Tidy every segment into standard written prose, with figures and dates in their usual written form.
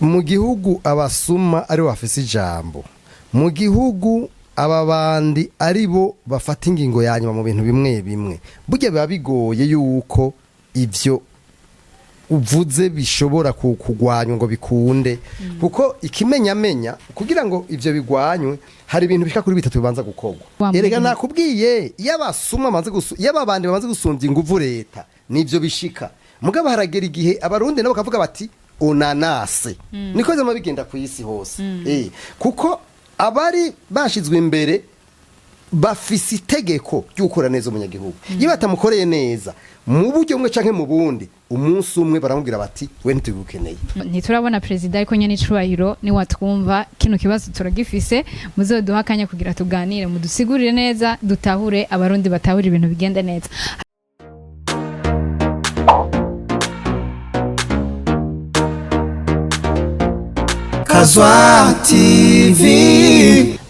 Mu gihugu abasuma aribo bafise ijambo, mu gihugu aba bandi ari bo bafata ingingo ya nyuma mu bintu bimwe bimwe, burya biba bigoye yuko ivyo uvuze bishobora kugwanywa ngo bikunde, kuko ikimenyamenya kugira ngo ivyo bigwanywe hari ibintu bishika kuri bitatu bibanza gukorwa. Erega nakubwiye, iyo abasuma bamaze iyo ababandi bamaze gusumbya inguvu leta, nivyo bishika. Mugabo haragera igihe Abarundi nabo bakavuga bati onanase. Niko vyama bigenda ku isi hose, kuko abari bashizwe imbere bafise itegeko ry'ukora neza umunyagihugu. Iyo batamukoreye neza mu buryo bumwe canke mu bundi, umunsi umwe baramubwira bati: "We ntitugukeneye." Ntiturabona perezida, ariko nyene icubahiro niwatwumva, kino kibazo turagifise, muzoduha akanya kugira tuganire, mudusigurire neza, dutahure, Abarundi batahure, ibintu bigende neza. Kazwa TV.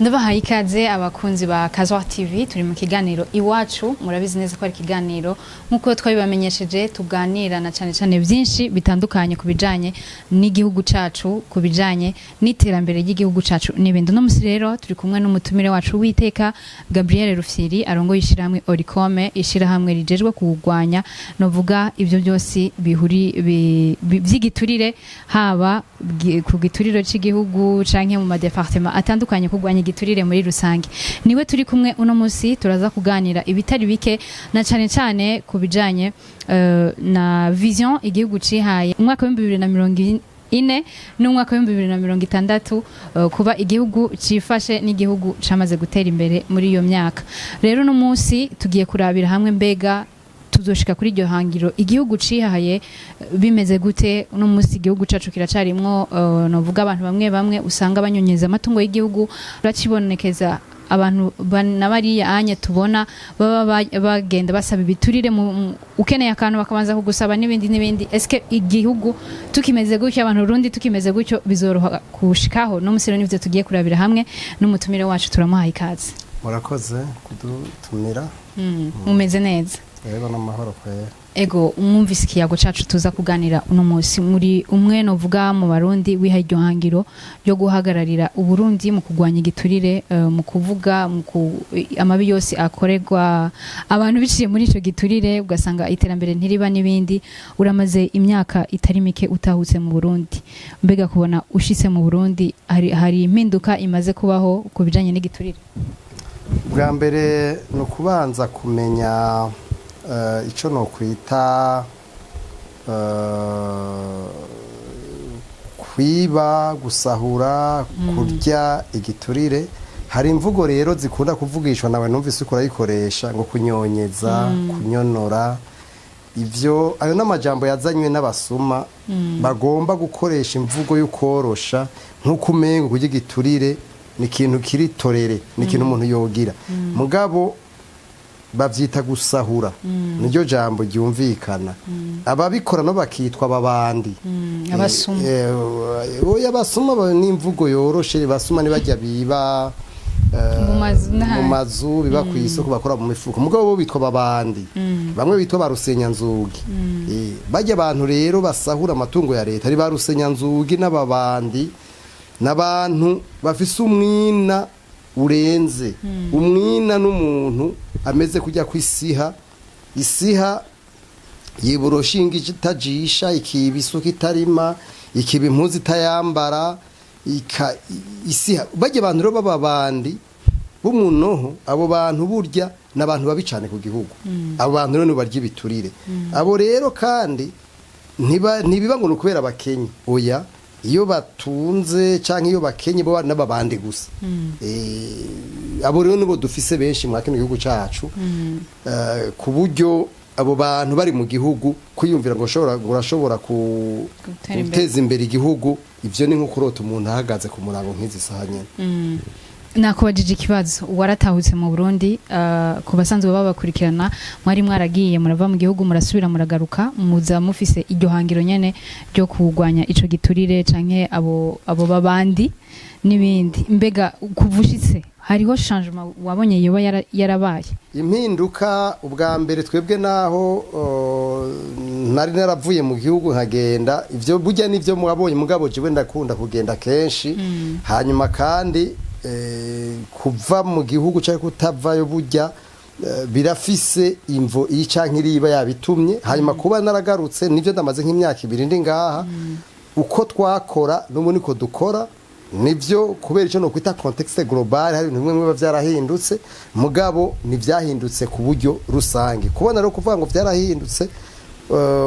Ndabahaye ikaze abakunzi ba Kazwa TV. Turi mu kiganiro Iwacu. Murabizi neza ko ari ikiganiro, nk'uko twabibamenyesheje, tuganira na cane cane byinshi bitandukanye ku bijanye n'igihugu cacu, ku bijanye n'iterambere ry'igihugu cacu n'ibindi. Uno musi rero turi kumwe n'umutumire wacu w'iteka, Gabriel Rufyiri, arongoye ishirahamwe Oricome, ishirahamwe rijejwe kuwugwanya, novuga ibyo byose bihuri vy'igiturire, haba ku gituriro c'igihugu canke mu madepartement atandukanye, kurwanya igiturire muri rusange. Niwe turi kumwe uno musi. Turaza kuganira ibitari bike, na cane cane ku bijanye na vision igihugu cihaye umwaka w'2040 n'umwaka w'2060, kuba igihugu cifashe n'igihugu camaze gutera imbere muri iyo myaka. Rero uno musi tugiye kurabira hamwe mbega tuzoshika kuri iryo hangiro igihugu cihaye bimeze gute. Uno munsi igihugu cacu kiracarimwo, novuga abantu bamwe bamwe usanga banyonyeza amatungo y'igihugu. Uracibonekeza abantu na bariya anye tubona baba bagenda basaba ibiturire, ukeneye akantu bakabanza kugusaba n'ibindi n'ibindi. Eske igihugu tukimeze gutyo, abantu Rundi tukimeze gutyo, bizoroha kushikaho? No musi rero nivyo tugiye kurabira hamwe n'umutumire wacu. Turamuhaye ikaze. Murakoze kudutumira. Mumeze neza? Rero n'amahoro kwera. Ego, umwumvise ikiyago cacu tuza kuganira uno munsi. Muri umwe novuga mu Barundi wihaye iryo hangiro ryo guhagararira Uburundi mu kurwanya igiturire, mu kuvuga mu amabi yose akorerwa abantu biciye muri ico giturire, ugasanga iterambere ntiriba n'ibindi. Uramaze imyaka itari mike utahutse mu Burundi. Mbega kubona ushitse mu Burundi, hari impinduka imaze kubaho ku bijanye n'igiturire? Bwa mbere ni ukubanza kumenya ico nokwita kwiba, gusahura, kurya igiturire. Hari imvugo rero zikunda kuvugishwa, nawe numvise uko urayikoresha, ngo kunyonyeza, kunyonora. Ivyo ayo n'amajambo yazanywe n'abasuma bagomba gukoresha imvugo y'ukorosha, nk'uko umengo kurya igiturire ni ikintu kiri toléré, ni ikintu umuntu yogira. Mugabo bavyita gusahura, niryo jambo ryumvikana. Ababikora no bakitwa babandi. Abasuma. Oya, abasuma n'imvugo yoroshe. Basuma nibajya biba Mu mazu mu n'ahandi. mazu, biba ku isoko, bakora mu mifuko. Mugabo bo bitwa babandi, bamwe bitwa ba rusenyanzugi. Bajya abantu rero basahura amatungo ya leta ari ba rusenyanzugi n'ababandi, n'abantu bafise umwina urenze umwina n'umuntu ameze kujya kwisiha. Isiha yiba urushinge itajisha, ikiba isuka itarima, ikiba impuzu itayambara, isiha. Bajya abantu rero b'ababandi b'umunoho, abo bantu burya ni abantu babi cyane ku gihugu. Abo bantu rero nibo barya ibiturire. Abo rero kandi ntibiba ngo ni ukubera abakenye, oya. Iyo batunze canke iyo bakenye, bo n'ababandi gusa. Abo rero nibo dufise benshi mwa kino gihugu cacu, ku buryo abo bantu bari mu gihugu, kwiyumvira ngo ushobora, ngo urashobora ku Gutera imbere. guteza imbere igihugu, ivyo ni nko kurota umuntu ahagaze ku murango nk'izi saha nyene. Nakubajije ikibazo. Waratahutse mu Burundi, ku basanzwe babakurikirana, mwari mwaragiye murava mu gihugu, murasubira muragaruka, muza mufise iryo hangiro nyene ryo kurwanya ico giturire canke abo babandi n'ibindi. Mbega kuva ushitse Hariho changement wabonye yoba yarabaye? Impinduka, ubwa mbere twebwe naho nari naravuye mu gihugu nkagenda, ivyo burya nivyo mwabonye, mugabo jewe ndakunda kugenda kenshi. Hanyuma kandi kuva mu gihugu cyangwa kutavayo burya birafise imvo iyi canke iriba yabitumye. Hanyuma kuba naragarutse, nivyo, ndamaze nk'imyaka 2 ndi ngaha. Uko twakora n'ubu niko dukora. Nivyo, kubera icyo nokwita contexte global, hari ibintu bimwe biba byarahindutse, mugabo ntibyahindutse ku buryo rusange. Kubona rero kuvuga ngo byarahindutse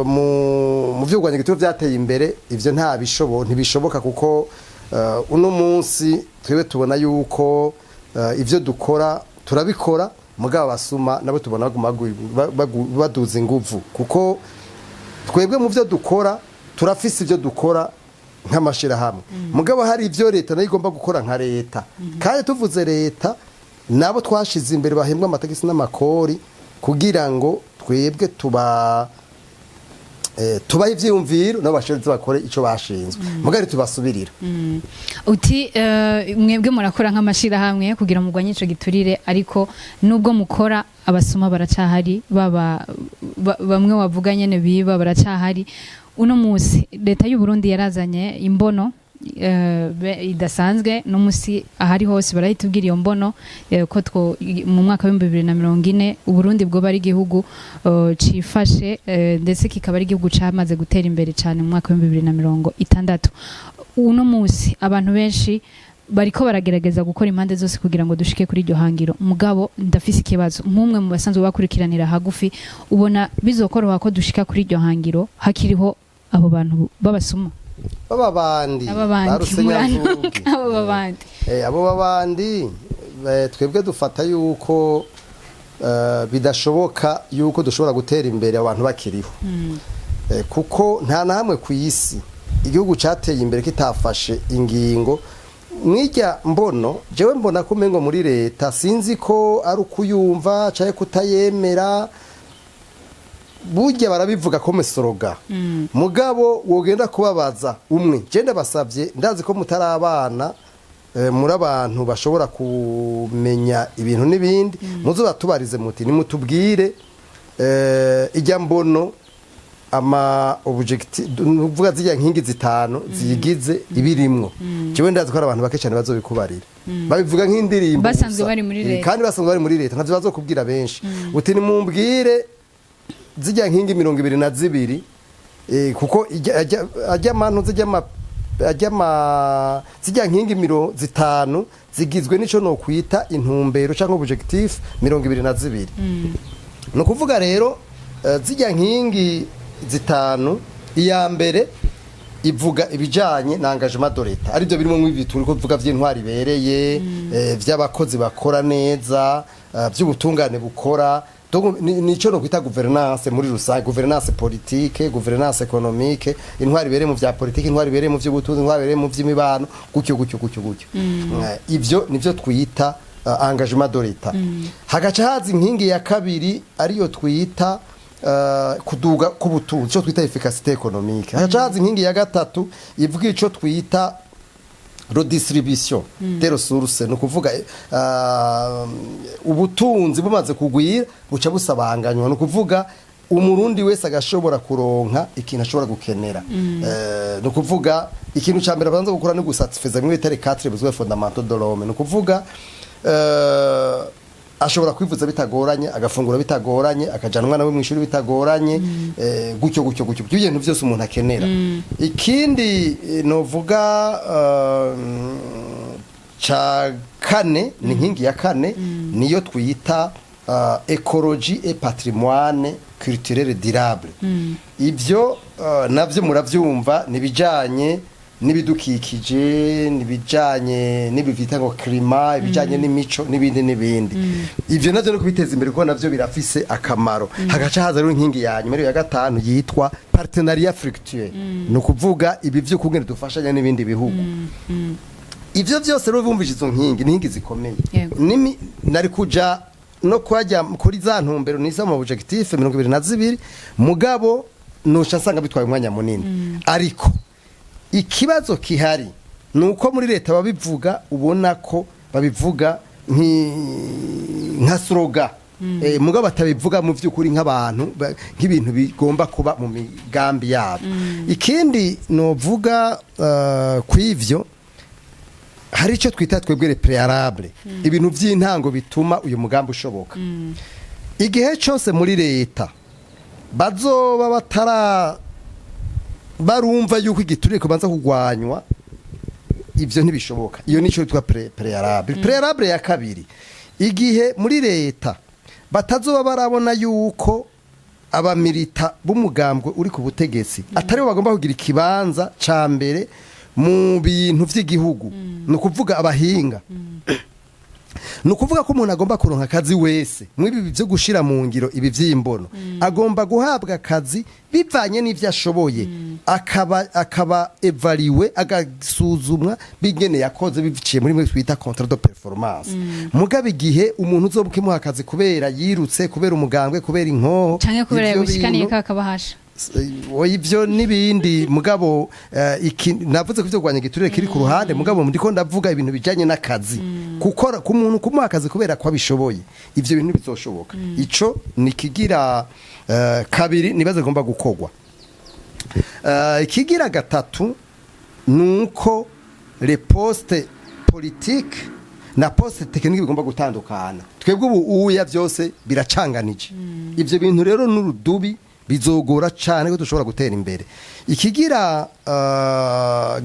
mu byo kurwanya igituro byateye imbere, ivyo nta bishobo, ntibishoboka, kuko uno munsi twebwe tubona yuko ivyo dukora turabikora, mugabo abasuma nabo tubona baguma baduza inguvu, kuko twebwe mu byo dukora turafise ibyo dukora nk'amashirahamwe, mugabo hari ibyo leta nayo igomba gukora nka leta. Kandi tuvuze leta, nabo twashize imbere bahembwa amatagisi n'amakori, kugira ngo twebwe tuba tubahe ivyiyumviro, nabo bashobore bakore ico bashinzwe, mugabo tubasubirira. Uti mwebwe murakora nk'amashirahamwe kugira mugwanye ico giturire, ariko nubwo mukora abasuma baracahari, baba bamwe wavuga nyene biba baracahari. Uno musi leta y'u Burundi yarazanye imbono idasanzwe. No musi ahari hose barahitubwira iyo mbono ko two mu mwaka w'2040 Uburundi bwo ari igihugu cifashe, ndetse kikaba ari igihugu camaze gutera imbere cyane mu mwaka w'2060. Uno musi abantu benshi bariko baragerageza gukora impande zose kugira ngo dushike kuri iryo hangiro. Mugabo ndafise ikibazo: nk'umwe mu basanzwe bakurikiranira hagufi, ubona bizokoroha ko dushika kuri iryo hangiro hakiriho abo bantu b'abasuma? Baba bandi. Aba bandi. Ba Rusenyanzugi. Abo babandi. Abo babandi, twebwe dufata yuko bidashoboka yuko dushobora gutera imbere abantu bakiriho. Kuko nta na hamwe ku isi igihugu cateye imbere kitafashe ingingo mwirya mbono. Jewe mbona ko umengo muri leta, sinzi ko ari ukuyumva canke kutayemera, burya barabivuga ko mesoroga, mugabo wogenda kubabaza umwe. Je ndabasavye, ndazi ko mutari abana, muri abantu bashobora kumenya ibintu n'ibindi, muzo batubarize muti: nimutubwire ijya mbono, ama objectif, nuvuga zijya nkingi zitanu ziyigize, ibirimwo. Jewe ndazi ko ari abantu bake cyane bazobikubarira, babivuga nk'indirimbo Basanzwe gusa. bari muri leta. Kandi basanzwe bari muri leta, ntavyo bazokubwira benshi. Uti: nimumbwire zijya nkingi 22, kuko ajya mantu zijya ma ajya ma zijya nkingi 50 zigizwe n'ico no kwita intumbero cyangwa objectif 22. Ni ukuvuga rero zijya nkingi zitanu, iya mbere ivuga ibijanye na engagement de l'État, aribyo birimo nk'ibi turi kuvuga vy'intwari ibereye, vy'abakozi bakora neza, vy'ubutungane bukora. Donc, nico no kwita gouvernance muri rusange: gouvernance politique, gouvernance économique, intwari ibereye mu vya politique, intwari ibereye mu vy'ubutunzi, intwari ibereye mu vy'imibano, gutyo gutyo gutyo gutyo. Ivyo nivyo twita engagement de l'État. Hagaca haza inkingi ya kabiri, ariyo twita kuduga k'ubutunzi, ico twita efficacité économique. Hagaca haza inkingi ya gatatu ivuga ico twita redistribution des ressources, ni ukuvuga ubutunzi bumaze kugwira buca busabanganywa, ni ukuvuga umurundi wese agashobora kuronka ikintu ashobora gukenera. Ni ukuvuga ikintu ca mbere abanza gukora ni gusatisfaisa bimwe bita les quatre besoins fondamentaux de l'homme, ni ukuvuga ashobora kwivuza bitagoranye, agafungura bitagoranye, akajana umwana we mu ishuri bitagoranye, gutyo gutyo gutyo, ibyo bintu byose umuntu akenera. Ikindi novuga ca kane, ni inkingi ya kane, niyo twita écologie et patrimoine culturel durable. Ivyo navyo muravyumva, nibijanye n'ibidukikije, nibijanye n'ibivita ngo climat, ibijanye n'imico n'ibindi n'ibindi. Ivyo navyo no kubiteza imbere, kuko navyo birafise akamaro. Hagaca haza rero inkingi ya nyuma, ariyo ya gatanu, yitwa partenariat fructueux, ni ukuvuga ibi vy'ukungene dufashanya n'ibindi bihugu. Ivyo vyose rero bumvise, izo nkingi ni inkingi zikomeye. Yego. Nimi nari kuja no kwajya kuri za ntumbero nisa mu objectif 22, mugabo nuca nsanga bitwaye umwanya munini. Ariko ikibazo kihari ni uko muri leta babivuga, ubona ko babivuga. nka slogan, mugabo batabivuga mu by'ukuri nk'abantu nk'ibintu bigomba kuba mu migambi yabo. Ikindi novuga kw'ivyo, hari icyo twita twebwe les préalables, ibintu by'intango bituma uyu mugambi ushoboka. Igihe cyose muri leta bazoba batara barumva yuko igiturire kubanza kugwanywa, ivyo ntibishoboka. Iyo nico yitwa préalable. Préalable ya kabiri, igihe muri leta batazoba barabona yuko abamilitants b'umugambwe uri ku butegetsi atari bo bagomba kugira ikibanza ca mbere mu bintu vy'igihugu, ni ukuvuga abahinga, ni ukuvuga ko umuntu agomba kuronka akazi wese mw'ibi byo gushira mu ngiro ibi vy'imbono, agomba guhabwa akazi bivanye n'ivyo ashoboye, akaba évalué, agasuzumwa bingene yakoze biciye muri mwe twita contrat de performance. Mugabo igihe umuntu uzoba ukimuha akazi kubera yirutse, kubera umugambwe, kubera inkoho, canke kubera ivyo yagushikaniye bintu- ka kabahasha. Oya, ivyo n'ibindi. Mugabo iki navuze ko ivyo kurwanya igiturire kiri ku ruhande, mugabo ndiko ndavuga ibintu bijanye n'akazi, gukora ku muntu, kumuha akazi kubera ko abishoboye, ivyo bintu bizoshoboka. Ico ni kigira kabiri nibaze gomba gukorwa. Ikigira gatatu nuko les postes politiques na poste technique bigomba gutandukana. Twebwe ubu uya byose biracanganije. Ivyo bintu rero n'urudubi, bizogora cyane ko dushobora gutera imbere. Ikigira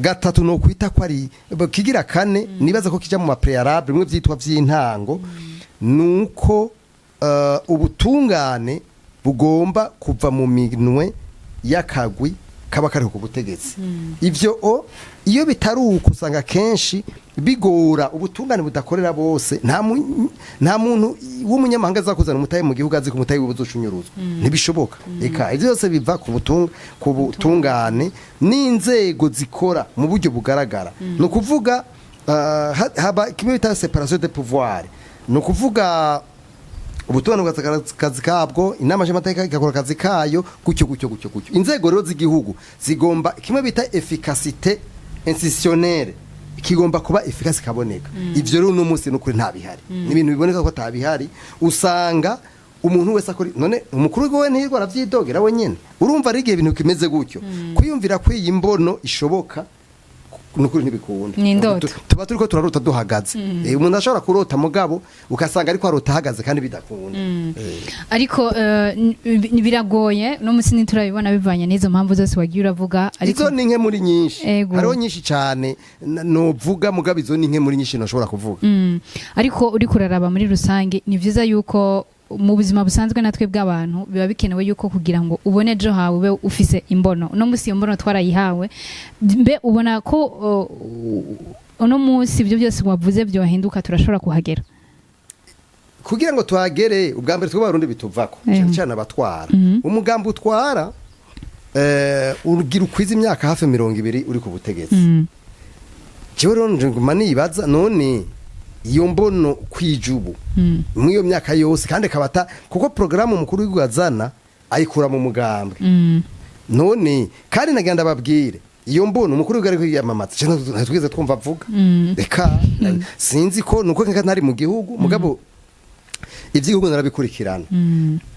gatatu no kwita ko ari kigira kane, nibaza ko kija mu mapréalables bimwe vyitwa vy'intango, nuko ubutungane bugomba kuva mu minwe y'akagwi kaba kari ku butegetsi. Ivyo o iyo bitari uko, usanga kenshi bigora. Ubutungane budakorera bose, nta muntu w'umunyamahanga azakuzana umutahe mu gihugu azi ko umutahe wiwe uzocunyuruzwa, ntibishoboka. Eka ivyo byose biva ku butungane n'inzego zikora mu buryo bugaragara. Ni ukuvuga haba kimwe bita séparation de pouvoir, ni ukuvuga ubutungane bugakora akazi kabwo, inama nshingamateka igakora akazi kayo, gutyo gutyo gutyo gutyo. Inzego rero z'igihugu zigomba kimwe bita efficacité institutionnelle, kigomba kuba efficace, kaboneka. Ivyo rero uno munsi n'ukuri nta bihari, ni ibintu biboneka ko atabihari. Usanga umuntu wese akora. None umukuru we ntirwa aravyidogera we nyene? Urumva ari igihe ibintu kimeze gutyo, kwiyumvira ko iyi mbono ishoboka, nukuri ntibikunda. Ni indoto. Tuba turiko turarota duhagaze. Umuntu ashobora kurota, mugabo ugasanga ariko arota ahagaze kandi bidakunda. Ariko biragoye no munsi ntiturabibona bivanye n'izo mpamvu zose wagiye uravuga, ariko Izo ni nke muri nyinshi. Ego. Hariho nyinshi cyane novuga, mugabo izo ni nke muri nyinshi nashobora kuvuga. Ariko uriko uraraba muri rusange, ni vyiza yuko mu buzima busanzwe natwe bw'abantu biba bikenewe yuko kugira ngo ubone ejo hawe ube ufise imbono. Uno munsi iyo mbono twarayihawe. Mbe ubona ko uno munsi ibyo byose wavuze byohinduka, turashobora kuhagera? Kugira ngo tuhagere, ubwa mbere twebwe Abarundi bituvako, cyane cyane abatwara. Umugambi utwara ugira ukwiza imyaka hafi 20 uri ku butegetsi. Jewe rero nje nguma nibaza, none iyo mbono kwijubu muri iyo myaka yose, kandi kabata kuko porogaramu umukuru w'igihugu azana ayikura mu mugambwe. None kandi nagira ndababwire, iyo mbono umukuru w'igihugu ari kwiyamamaza, je ntitwigeze twumva avuga. Reka sinzi ko nuko nka ntari mu gihugu, mugabo ivy'igihugu narabikurikirana.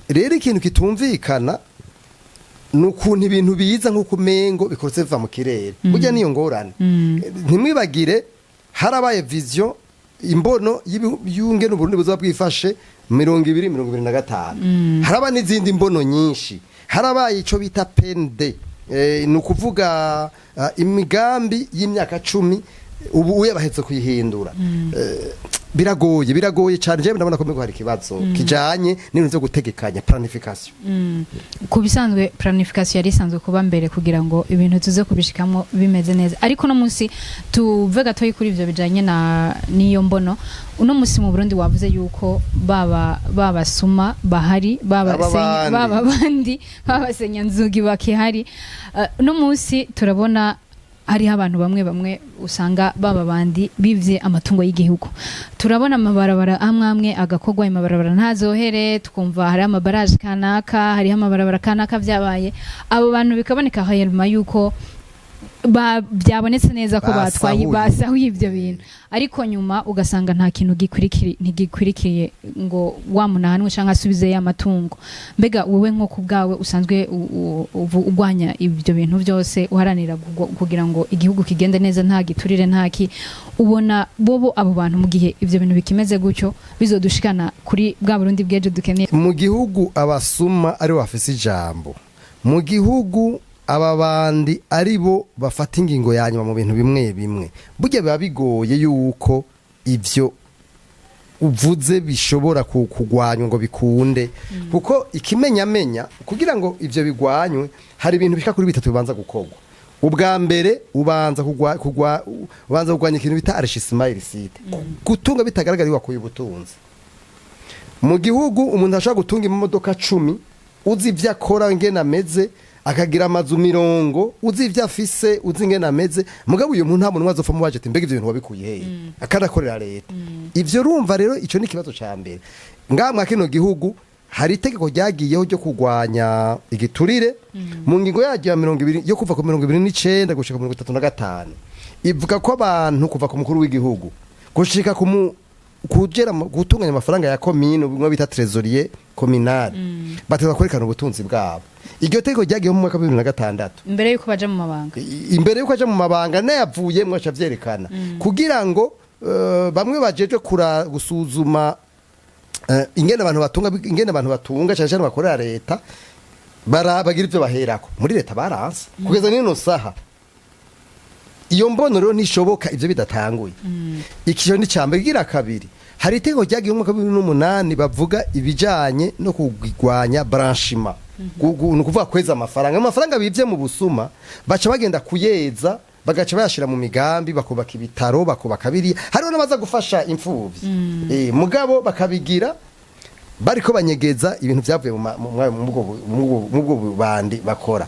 Rero ikintu kitumvikana ni ukuntu ibintu biza nk'uko umengo bikorotse biva mu kirere. Burya niyo ngorane. Ntimwibagire harabaye vision, imbono y'ingene Uburundi buzoba bwifashe 20 25. Haraba n'izindi mbono nyinshi, harabaye ico bita PND, ni ukuvuga imigambi y'imyaka 10. Ubu uya bahetse kuyihindura. Biragoye, biragoye cyane. Jewe ndabona ko hari ikibazo kijanye n'ibintu vyo gutegekanya, planification. Ku bisanzwe planification yari isanzwe kuba mbere kugira ngo ibintu tuze kubishikamo bimeze neza. Ariko uno munsi tuve gatoyi kuri ivyo bijanye na n'iyo mbono. Uno munsi mu Burundi wavuze yuko baba babasuma bahari, baba Aba bandi. Baba bandi babasenyanzugi bakihari. Uno munsi turabona hariho abantu bamwe bamwe usanga baba bandi bivye amatungo y'igihugu. Turabona amabarabara amwe amwe agakorwa, amabarabara ntazohere, twumva hariho amabaraje kanaka, hariho amabarabara kanaka vyabaye, abo bantu bikaboneka hanyuma yuko Byabonetse neza ko batwaye, Basahuye. Basahuye ibyo bintu, ariko nyuma ugasanga nta kintu gikurikiri, ntigikurikiye ngo wa muntu ahanwe cyangwa asubize ya matungo. Mbega wowe nko ku bwawe usanzwe ugwanya ibyo bintu byose, uharanira kugira ngo igihugu kigende neza, nta giturire, nta ki, ubona bobo abo bantu mu gihe ibyo bintu bikimeze gutyo bizodushikana kuri bwa Burundi bw'ejo dukeneye? Mu gihugu abasuma aribo bafise ijambo, mu gihugu aba bandi ari bo bafata ingingo ya nyuma mu bintu bimwe bimwe, burya biba bigoye yuko ibyo uvuze bishobora kugwanywa ngo bikunde, kuko ikimenyamenya kugira ngo ivyo bigwanywe hari ibintu bishika kuri bitatu bibanza gukorwa. Ubwa mbere, ubanza kugwa, kugwa ubanza kugwanya ikintu bita enrichissement illicite, gutunga bitagaragara iyo wakuye ubutunzi. Mu gihugu umuntu ashobora gutunga imodoka 10, uzi ibyo akora ngene ameze, akagira amazu 40, uzi ibyo afise, uzi ingene ameze, mugabo uyu muntu nta muntu azopfa mubaje ati: "Mbega ivyo bintu wabikuye hehe?" Akanakorera leta. Ivyo urumva rero, ico ni ikibazo ca mbere. Ngaha mwa kino gihugu hari itegeko ryagiyeho ryo kurwanya igiturire. Mu ngingo yaryo ya 20, yo kuva ku 29 gushika ku 35, ivuga ko abantu kuva ku mukuru w'igihugu gushika ku kugera gutunganya amafaranga ya komine, bimwe bita trésorier communal, bateza kwerekana ubutunzi bwabo. Iryo tegeko ryagiyeho mu mwaka wa 2006. Mbere yuko baja mu mabanga? Imbere yuko aja mu mabanga, nayavuyemwo aca avyerekana, kugira ngo bamwe bajeje kura gusuzuma ingene abantu batunga, ingene abantu batunga cyane cyane bakorera leta, bagira ivyo baherako. Muri leta baranse kugeza n'ino saha. Iyo mbono rero ntishoboka ivyo bidatanguye. Ikijo ni cyambere. Igira kabiri, hari itegeko ryagiye mu mwaka wa 2008 bavuga ibijanye no kugwanya blanchiment. Ni ukuvuga kweza amafaranga, amafaranga bivye mu busuma baca bagenda kuyeza, bagaca bayashira mu migambi, bakubaka ibitaro, bakubaka biriya, hariho n'abaza gufasha imfuvyi, mugabo bakabigira bariko banyegeza ibintu vyavuye mu ma- mu mu- mu bwo- mu bwo- mu bwo bandi bakora.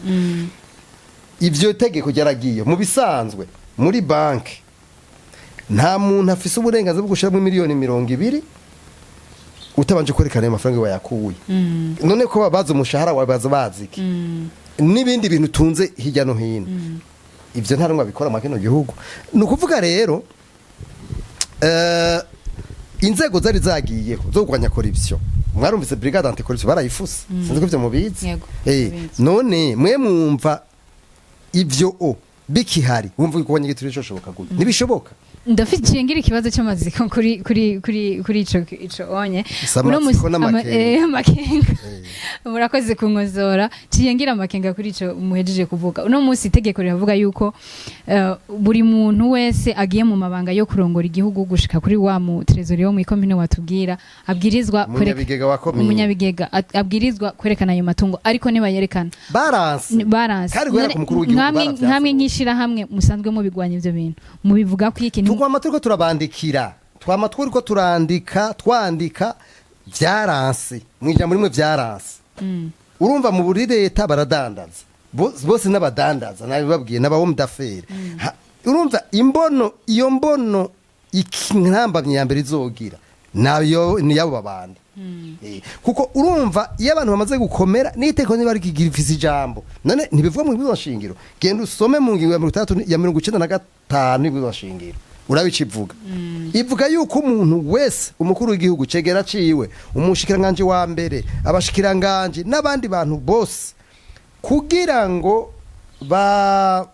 Ivyo tegeko ryaragiye. Mu bisanzwe muri banki nta muntu afise uburenganzira bwo gushiramo miliyoni 20 utabanje kwerekana ayo mafaranga wayakuye. None ko babaza umushahara wawe, baza bazi iki n'ibindi bintu utunze hirya no hino? Ivyo nta rumwe abikora mu kino gihugu. Ni ukuvuga rero inzego zari zagiyeho zo kurwanya corruption, mwarumvise brigade anti corruption barayifuse, sinzi ko ivyo mubizi. Yego, mubizi. None mwe mwumva ivyo o bikihari, wumva kurwanya igiturire coshoboka gute? Ntibishoboka. Ndafite ngira ikibazo cy'amaziko kuri ico onye. Si amatsiko n'amakenga. Amakenga, murakoze kunkozora. Ciye ngira amakenga kuri ico muhejeje kuvuga. Uno munsi itegeko riravuga yuko buri muntu wese agiye mu mabanga yo kurongora igihugu, gushika kuri wa mu trésorier wo mu ikomine watubwira, abwirizwa Umunyabigega wa komine. Umunyabigega abwirizwa kwerekana ayo matungo, ariko nibayerekana Baranse. Baranse. Kandi guhera ku mukuru w'igihugu baravyanse. Nkamwe nk'ishirahamwe musanzwe mubigwanya ivyo bintu, mubivuga ko iki? Tugwama turiko turabandikira, twama turiko turandika, twandika, vyaranse. Mwijambo rimwe, vyaranse. Urumva mu buri leta baradandaza. Bose n'abadandaza, nabibabwiye, n'aba d'affaires. Urumva imbono, iyo mbono ikintambamye ya mbere izogira nayo ni yabo babandi. Kuko urumva iyo abantu bamaze gukomera n'iteko niba rifise ijambo, none ntibivuga mu ibwirizwa shingiro? Genda usome mu ngingo ya 60, ya 95 y'ibwirizwa shingiro, urabica ivuga. Ivuga yuko umuntu wese, umukuru w'igihugu, cegera ciwe, umushikiranganje wa mbere, abashikiranganje n'abandi bantu bose, kugira ngo ba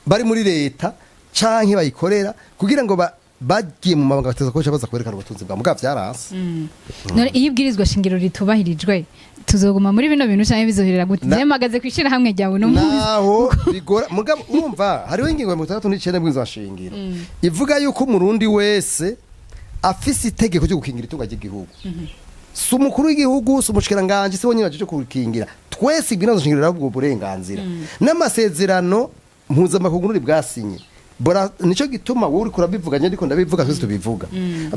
bari muri leta canke bayikorera, kugira ngo bagiye mu mabanga, bateza ko baza kwerekana ubutunzi bwa mugabo vyaranse. None iyo ibwirizwa shingiro ritubahirijwe, tuzoguma muri bino bintu canke bizoherera gute? Je mpagaze kwishira hamwe ryawe no munsi. Naho bigora, mugabo urumva hariho ingingo ya 69 y'ibwirizwa shingiro ivuga yuko umurundi wese afise itegeko ryo gukingira itunga ry'igihugu. Si umukuru w'igihugu, si umushikiranganje, si bonyine baje kurukingira, twese ibwirizwa shingiro riravuga ubwo burenganzira n'amasezerano mpuzamakungu nuri bwasinye. Bora nico gituma wowe uriko urabivuga, njye ndiko ndabivuga, twese tubivuga.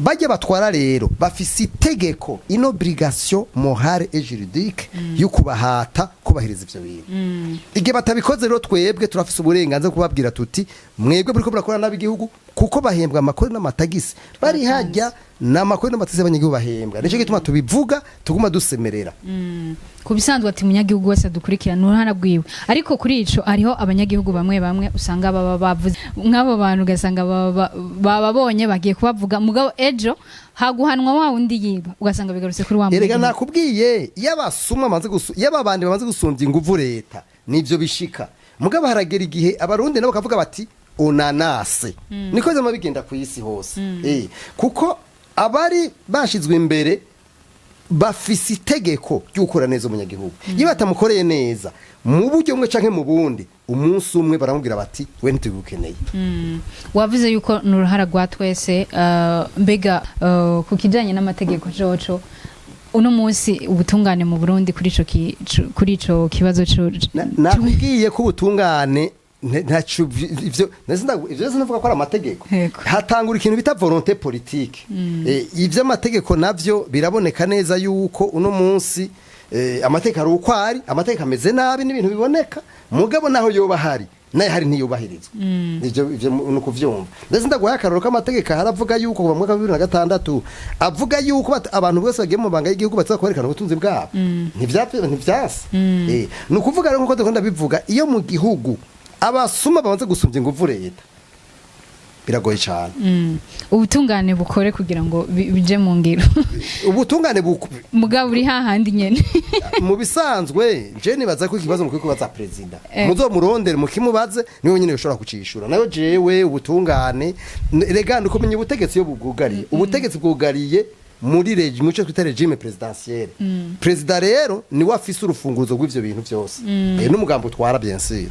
Bajya batwara rero bafise itegeko, une obligation morale et juridique yo kubahata kubahiriza ivyo bintu. Igihe batabikoze rero, twebwe turafise uburenganzira bwo kubabwira tuti: "Mwebwe muriko murakora nabi igihugu." Kuko bahembwa amakori n'amatagisi, bari hajya ni amakori n'amatagisi y'abanyagihugu bahembwa. Nico gituma tubivuga, tuguma dusemerera. Ku bisanzwe ati umunyagihugu wese adukurikirana uruhara rwiwe, ariko kuri ico hariho abanyagihugu bamwe bamwe usanga baba bavuze nk'abo bantu, ugasanga bababonye bagiye kubavuga, mugabo ejo haguhanwa wa wundi yiba, ugasanga bigarutse kuri wa Erega munyagihugu. Nakubwiye, iyo abasuma bamaze iyo ababandi bamaze gusumbya inguvu leta, nivyo bishika. Mugabo haragera igihe Abarundi nabo bakavuga bati onanase. Niko vyama bigenda ku isi hose. Kuko abari bashizwe imbere bafise itegeko ry'ukora neza umunyagihugu. Iyo batamukoreye neza mu buryo bumwe canke mu bundi, umunsi umwe baramubwira bati: "We ntitugukeneye." Wavuze yuko ni uruhara rwa twese. Mbega ku kijanye n'amategeko coco, uno munsi ubutungane mu Burundi kuri ico kibazo co Nakubwiye ko ubutungane ntaco ivyo ivyo sinavuga ko ari amategeko. Hatangura ikintu bita volonté politique. Ivy'amategeko navyo biraboneka neza yuko uno munsi amategeko ari uko ari, amategeko ameze nabi n'ibintu biboneka. Mugabo naho yoba ahari, nayo hari ntiyubahirizwa. Ivyo ni ukuvyumva. Ndetse ndaguhaye akarorero k'amategeko ahari avuga yuko kuva mu mwaka wa 2006 avuga yuko abantu bose bagiye mu mabanga y'igihugu baza kwerekana ubutunzi bwabo. Ntivyase. Ni ukuvuga rero, nkuko dukunda bivuga, iyo mu gihugu abasuma bamaze gusumbya inguvu leta, biragoye cyane. Ubutungane bukore kugira ngo bije mu ngiro. Ubutungane Mugabo uri hahandi nyene. Mu bisanzwe je nibaza ko ikibazo mukwiye kubaza perezida. Muzomurondere mukimubaze, niwe nyene yoshobora kucishura. Nayo jewe ubutungane rega nuko menya ubutegetsi iyo bubwugariye, ubutegetsi bwugariye muri régime, muco twita régime présidentielle. Perezida rero niwe afise urufunguzo rw'ivyo bintu vyose. N'umugambi utwara, bien sûr.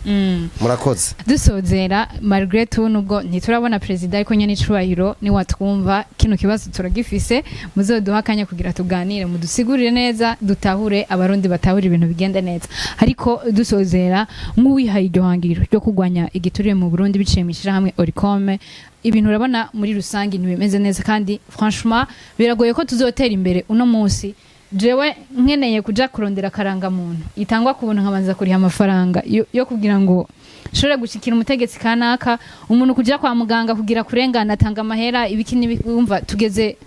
Murakoze. Dusozera, malgré tout, nubwo ntiturabona perezida, ariko nyene icubahiro niwatwumva, kino kibazo turagifise, muzoduha akanya kugira tuganire, mudusigurire neza, dutahure, Abarundi batahure, ibintu bigende neza. Ariko dusozera, nk'uwihaye iryo hangiro ryo kurwanya igiturire mu Burundi biciye mu ishyirahamwe Olucome, ibintu urabona muri rusange ntibimeze neza, kandi franchement biragoye ko tuzotera imbere. Uno munsi jewe nkeneye kuja kurondera akarangamuntu itangwa ku buntu, nkabanza kuriha amafaranga yo kugira ngo nshobore gushikira umutegetsi kanaka. Umuntu kuja kwa muganga kugira kurengana atanga amahera, ibiki n'ibi. Wumva tugeze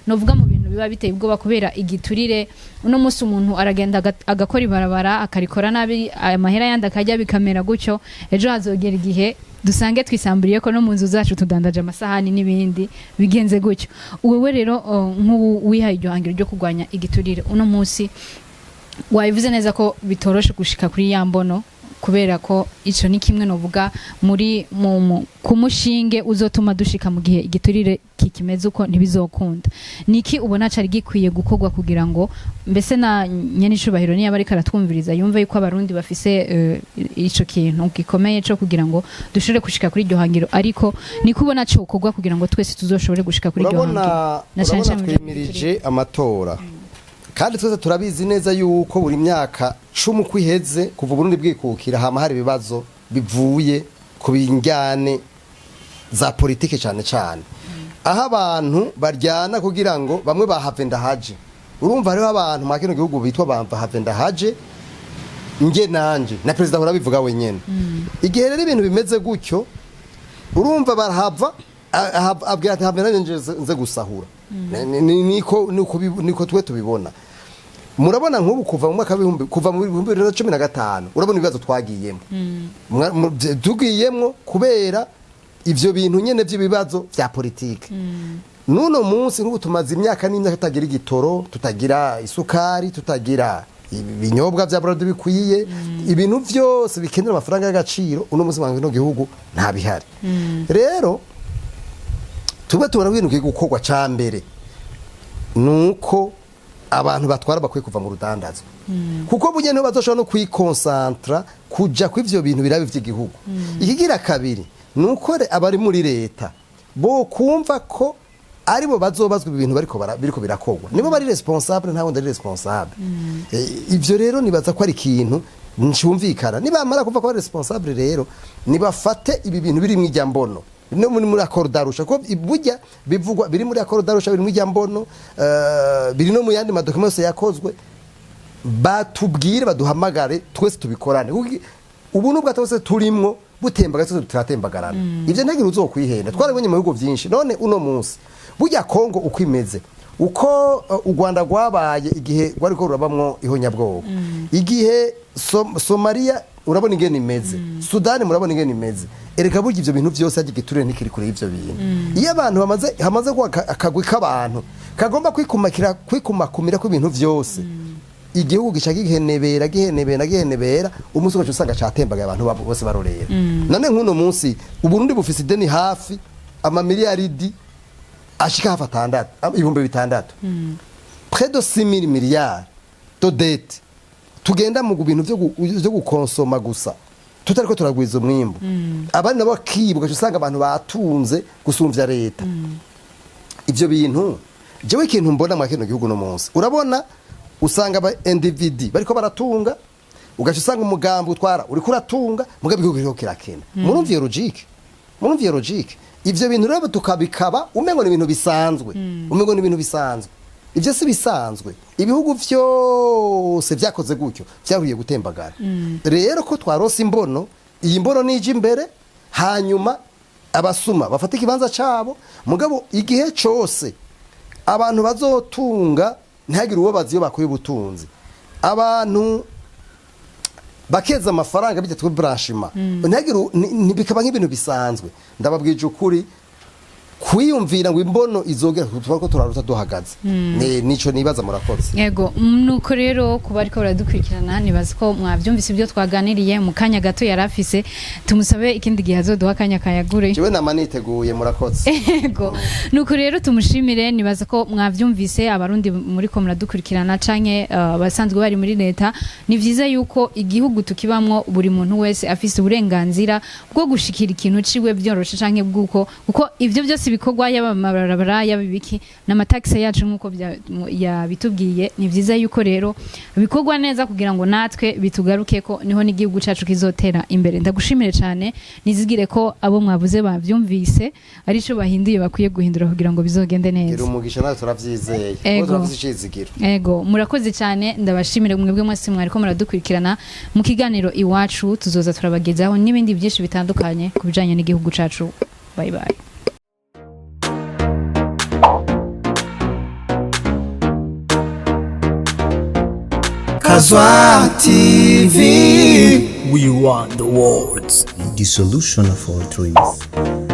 novuga mu bintu biba biteye ubwoba kubera igiturire. Uno munsi umuntu aragenda agakora ibarabara, akarikora nabi, amahera yandi akajya, bikamera gutyo. Ejo hazogera igihe dusange twisamburiye ko no mu nzu zacu tudandaje amasahani n'ibindi bigenze gutyo. Wewe rero nk'ubu wihaye iryo hangiro ryo kurwanya igiturire, uno munsi wabivuze neza ko bitoroshe gushika kuri ya mbono, kubera ko ico ni kimwe novuga muri ku mushinge uzotuma dushika. Mu gihe igiturire kikimeze uko, ntibizokunda. Niki ubona cari gikwiye gukorwa kugira ngo mbese na nyenicubahiro niba ariko aratwumviriza yumve yuko Abarundi bafise ico kintu gikomeye co kugira ngo dushobore gushika kuri iryo hangiro? Ariko niko ubona cokorwa kugira ngo twese tuzoshobore gushika kuri iryo Urabona hangiro, na cane urabona cane mu bijanye twimirije amatora, kandi twese turabizi neza yuko buri myaka 10 uko iheze kuva Burundi bwikukira, hama hari ibibazo bivuye ku binjyane za politike, cyane cyane aho abantu baryana kugira ngo bamwe bahave ndahaje. Urumva hariho abantu mwa kino gihugu bitwa bamva have ndahaje, nge nanje na perezida ahora abivuga wenyene. Igihe rero ibintu bimeze gutyo, urumva barahava abwira ati: "Have nanje nze gusahura." Niko twe tubibona. Murabona nk'ubu kuva mu mwaka w'ibihumbi, kuva mu 2015, urabona ibibazo twagiyemo. Tugiyemwo kubera ivyo bintu nyene vy'ibibazo vya politike. Nuno munsi nk'ubu tumaze imyaka n'imyaka tutagira igitoro, tutagira isukari, tutagira ibinyobwa vya Brarudi bikwiye, ibintu vyose bikenera amafaranga y'agaciro. Uno munsi mu kino gihugu nta bihari. Rero tube tubona ibintu bigiye gukorwa. Ca mbere nuko abantu batwara bakwiye kuva mu rudandazwa, kuko burya niho bazoshobora no kwikonsantra kuja kw'ivyo bintu birabe vy'igihugu. Ikigira kabiri nuko abari muri leta bo kumva ko aribo bazobazwa ibintu bariko biriko birakorwa, nibo bari responsable, nta wundi ari responsable. Ivyo rero nibaza ko ari ikintu ncumvikana. Nibamara kuva ko bari responsable rero, nibafate ibi bintu biri mw'ijya mbono no muri accord d'Arusha, ko burya bivugwa biri muri accord d'Arusha, biri mw'ijya mbono, biri no mu yandi ma documents yose yakozwe. Batubwire, baduhamagare twese tubikorane. Kuko ubu nubwo twese turimwo butembaga, twese turatembagarana. Ivyo ntagira uzokwihenda, twarabonye mu bihugu vyinshi. None uno munsi burya Kongo uko imeze, Uko u Rwanda rwabaye igihe rwariko rurabamwo ihonyabwoko, igihe Somalia urabona ingene imeze, Sudani murabona ingene imeze. Erega burya ivyo bintu vyose harya igiturire ntikiri kure y'ivyo bintu. Iyo abantu bamaze hamaze kuba akagwi k'abantu kagomba kwikumakira, kwikumakumira kw'ibintu vyose, igihugu gica gihenebera, gihenebera, gihenebera. Umunsi ugaca usanga catembagaye, abantu babo bose barorera. None nk'uno munsi Uburundi bufise ideni hafi amamiliyaridi ashika hafi 6, 6000, près de 6000 milliards de dette. Tugenda mu bintu vyo gukonsoma gusa, tutariko turagwiza umwimbu. Abandi nabo bakibwa, ugaca usanga abantu batunze gusumvya leta. Ivyo bintu, jewe ikintu mbona mwa kino gihugu no munsi, urabona usanga aba individus bariko baratunga, ugaca usanga umugambi utwara uriko uratunga, mugabe igihugu kiriko kirakena. Murumva iyo logique? Murumva iyo logique? Ivyo bintu rero tukabikaba umengo ni ibintu bisanzwe, umengo ni ibintu bisanzwe. Ivyo si bisanzwe. Ibihugu vyose vyakoze gutyo vyahuye gutembagara. Rero ko twarose imbono, iyi mbono nije imbere, hanyuma abasuma bafata ikibanza cabo. Mugabo igihe cose abantu bazotunga ntihagire uwo bazi iyo bakuye ubutunzi, abantu bakeza amafaranga bijya twe blanchiment, ntihagire bikaba nk'ibintu bisanzwe. Ndababwije ukuri, kwiyumvira ngo imbono izogera tuba ko turaruta duhagaze. Nico nibaza. Murakoze. Yego, nuko rero kuba ariko baradukurikirana, nibaza ko mwabyumvise ibyo twaganiriye mu kanya gato yari afise. Tumusabe ikindi gihe azoduha akanya kayagure. Jewe nama niteguye. Murakoze. Yego, nuko rero tumushimire. Nibaza ko mwavyumvise, Abarundi muri ko muradukurikirana canke abasanzwe bari muri leta, ni vyiza yuko igihugu tukibamwo buri muntu wese afise uburenganzira bwo gushikira ikintu ciwe vyoroshe, canke bwuko kuko ivyo byose bikorwa, yaba amabarabara, yaba ibiki, n'amataxe yacu nk'uko yabitubwiye. Ni vyiza yuko rero bikorwa neza kugira ngo natwe bitugarukeko, niho n'igihugu cacu kizotera imbere. Ndagushimire cyane. Nizigire ko abo mwavuze bavyumvise, arico bahinduye bakwiye guhindura kugira ngo bizogende Gira neza. umugisha, nawe turavyizeye. Ego. Kuko turafise icizigiro. Ego, murakoze cyane. Ndabashimire mwebwe mwese mwariko muradukurikirana mu kiganiro Iwacu. Tuzoza turabagezaho n'ibindi byinshi bitandukanye ku bijanye n'igihugu cacu. Bye bye. Kazwa TV. We want the words. The solution of all trees.